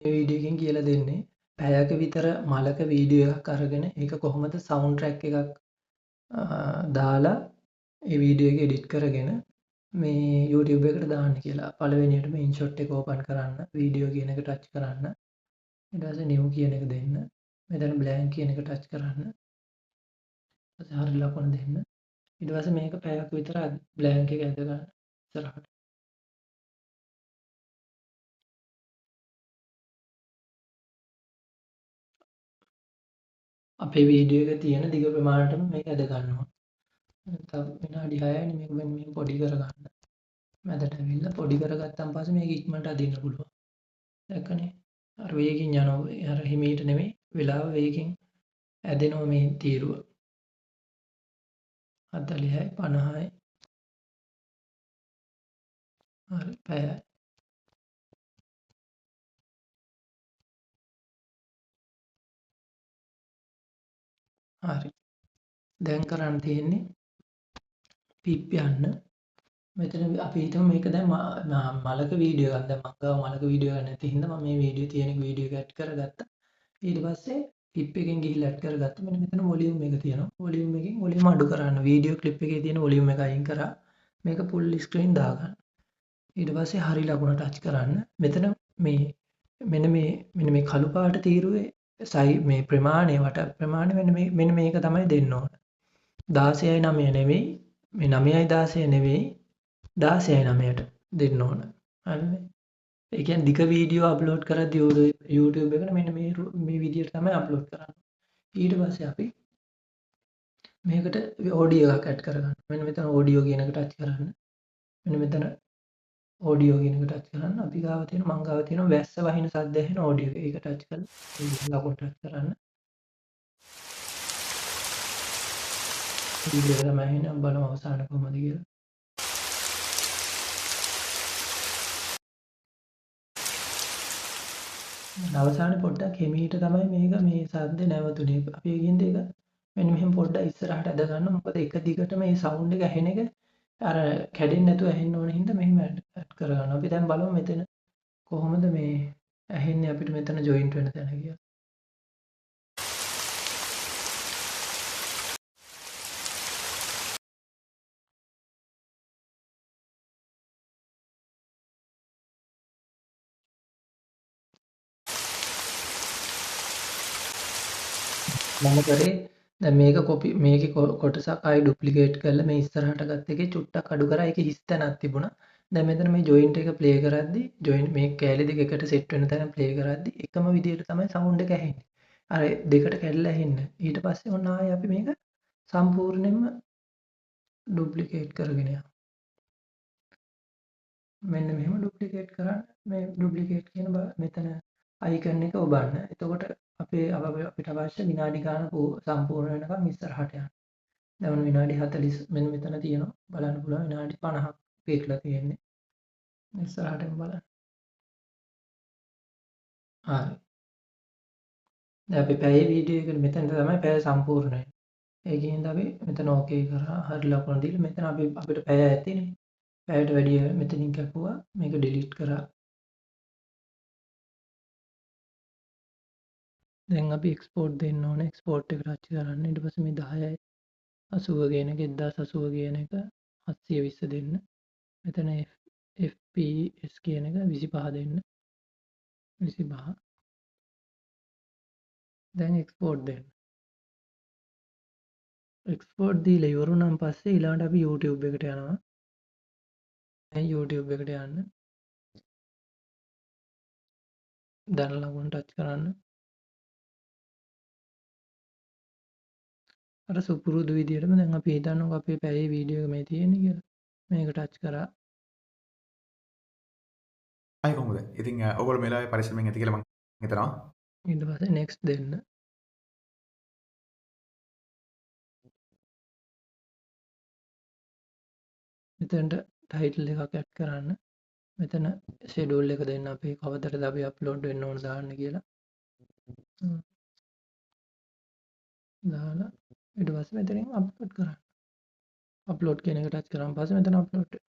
මේ වීඩියෝ එකෙන් කියලා දෙන්නේ පැයක විතර මලක වීඩියෝ එකක් අරගෙන ඒක කොහොමද සවුන්ඩ් ට්‍රැක් එකක් දාලා ඒ වීඩියෝ එක එඩිට් කරගෙන මේ YouTube එකට දාන්න කියලා. පළවෙනියටම InShot එක ඕපන් කරන්න, වීඩියෝ කියන එක ටච් කරන්න. ඊට පස්සේ new කියන එක දෙන්න. මෙතන බ්ලැන්ක් කියන එක ටච් කරන්න. ඊට පස්සේ හරි ලකුණ දෙන්න. ඊට පස්සේ මේක පැයක් විතර බ්ලැන්ක් එක ඇද ගන්න ඉස්සරහට. අපේ වීඩියෝ එක තියෙන දිග ප්‍රමාණයටම මේක ඇද ගන්න ඕන. තව විනාඩි 6යි මේක මෙන්න මෙහෙම පොඩි කරගන්න. මැදට ඇවිල්ලා පොඩි කරගත්තන් පස්සේ මේක ඉක්මනට අදින්න පුළුවන්. දැක්කනේ? අර වේගින් යනවා. අර හිමීට නෙමෙයි වෙලාව වේගින් ඇදෙනවා මේ තීරුව. 40යි 50යි හරි පැයයි. හරි. දැන් කරන්න තියෙන්නේ පිප් යන්න. මෙතන අපි හිතමු මේක දැන් මලක වීඩියෝ එකක්. දැන් මං ගාව මලක වීඩියෝ එකක් නැති හින්දා මම මේ වීඩියෝ තියෙන වීඩියෝ එක ඇඩ් කරගත්තා. ඊට පස්සේ පිප් එකෙන් ගිහිල්ලා ඇඩ් කරගත්තා. මෙන්න මෙතන වොලියුම් එක තියෙනවා. වොලියුම් එකෙන් වොලියුම් අඩු කරන්න. වීඩියෝ ක්ලිප් එකේ තියෙන වොලියුම් එක අයින් කරා. මේක ෆුල් ස්ක්‍රීන් දාගන්න. ඊට පස්සේ හරි ලකුණ ටච් කරන්න. මෙතන මේ මෙන්න මේ මෙන්න මේ කළු පාට තීරුවේ සයි මේ ප්‍රමාණය වට ප්‍රමාණය මෙන්න මේක තමයි දෙන්න ඕන. 16යි 9 නෙවෙයි මේ 9යි 16 නෙවෙයි 16යි 9ට දෙන්න ඕන. හරිද? ඒ කියන්නේ දිග වීඩියෝ අප්ලෝඩ් කරද්දී YouTube එකට මෙන්න මේ මේ විදියට තමයි අප්ලෝඩ් කරන්නේ. ඊට පස්සේ අපි මේකට ඔඩියෝ එකක් ඇඩ් කරගන්න. මෙන්න මෙතන ඔඩියෝ කියන එක ටච් කරන්න. මෙන්න මෙතන ඔඩියෝ කියන එක ටච් කරන්න. අපි ගාව තියෙන මං ගාව තියෙන වැස්ස වහින සද්ද ඇහෙන ඔඩියෝ එක. ඒක ටච් කරලා ලකුණු ටච් කරන්න. වීඩියෝ එක තමයි ඇහෙන්නේ. අපි බලමු අවසාන කොහොමද කියලා. අවසානයේ පොඩ්ඩක් හිමීට තමයි මේක මේ සද්ද නැවතුනේ. අපි ඒකින්ද ඒක මෙන්න මෙහෙම පොඩ්ඩක් ඉස්සරහට ඇද ගන්න. මොකද එක දිගටම මේ සවුන්ඩ් එක ඇහෙන එක අර කැඩෙන්නේ නැතුව ඇහෙන්න ඕන හින්දා මෙහෙම ඇඩ් කරගන්න. අපි දැන් බලමු මෙතන කොහොමද මේ ඇහෙන්නේ අපිට මෙතන ජොයින්ට් වෙන තැන කියලා. මම කරේ දැන් මේක කොපි මේකේ කොටසක් ආයි ඩුප්ලිකේට් කරලා මේ ඉස්සරහට ගත්ත එකේ චුට්ටක් අඩු කරා. ඒකේ හිස් තැනක් තිබුණා. දැන් මෙතන මේ ජොයින්ට් එක ප්ලේ කරද්දි ජොයින්ට් මේ කෑලි දෙක එකට සෙට් වෙන තැන ප්ලේ කරද්දි එකම විදියට තමයි සවුන්ඩ් එක ඇහෙන්නේ. අර දෙකට කැඩලා ඇහෙන්නේ. ඊට පස්සේ ඔන්න ආයි අපි මේක සම්පූර්ණයෙන්ම ඩුප්ලිකේට් කරගෙන යනවා. මෙන්න මෙහෙම ඩුප්ලිකේට් කරන්න මේ ඩුප්ලිකේට් කියන මෙතන අයිකන් එක ඔබන්න. එතකොට අපේ අපිට අවශ්‍ය විනාඩි ගාන සම්පූර්ණ වෙනකම් ඉස්සරහට යන්න. දැන් ඔන්න විනාඩි 40 මෙන්න මෙතන තියෙනවා. බලන්න පුළුවන් විනාඩි 50ක් පීක්ලා තියෙන්නේ. ඉස්සරහටම බලන්න. හරි. දැන් අපි පැයේ වීඩියෝ එකට මෙතන තමයි පැය සම්පූර්ණ වෙන්නේ. ඒකින්ද අපි මෙතන ඕකේ කරා හරි ලකුණ දීලා මෙතන අපි අපිට පැය ඇතිනේ. පැයට වැඩිය මෙතනින් කැපුවා. මේක ඩිලීට් කරා. දැන් අපි එක්ස්පෝර්ට් දෙන්න ඕනේ. එක්ස්පෝර්ට් එක ටච් කරන්න. ඊට පස්සේ මේ 10යි 80 කියන එක 1080 කියන එක 720 දෙන්න. මෙතන FPS කියන එක 25 දෙන්න. 25. දැන් එක්ස්පෝර්ට් දෙන්න. එක්ස්පෝර්ට් දීලා ඉවර වුණාන් පස්සේ ඊළඟට අපි YouTube එකට යනවා. දැන් YouTube එකට යන්න. දැන් ලකුණ ටච් කරන්න. අර සුපුරුදු විදියටම දැන් අපි හිතන්නකෝ අපේ පැයේ වීඩියෝ එක මේ තියෙන්නේ කියලා. මේක ටච් කරා. අය කොහොමද? ඉතින් ඔයගොල්ලෝ මේ වෙලාවේ පරිස්සමෙන් ඇති කියලා මං හිතනවා. ඊට පස්සේ නෙක්ස්ට් දෙන්න. මෙතනට ටයිටල් එකක් ඇඩ් කරන්න. මෙතන ෂෙඩියුල් එක දෙන්න අපි කවදටද අපි අප්ලෝඩ් වෙන්න ඕන දාන්න කියලා. දාලා ඊට පස්සේ මෙතනින් අප්ලෝඩ් කරන්න. අප්ලෝඩ් කියන එක ටච් කරාන් පස්සේ මෙතන අප්ලෝඩ් වෙනවා.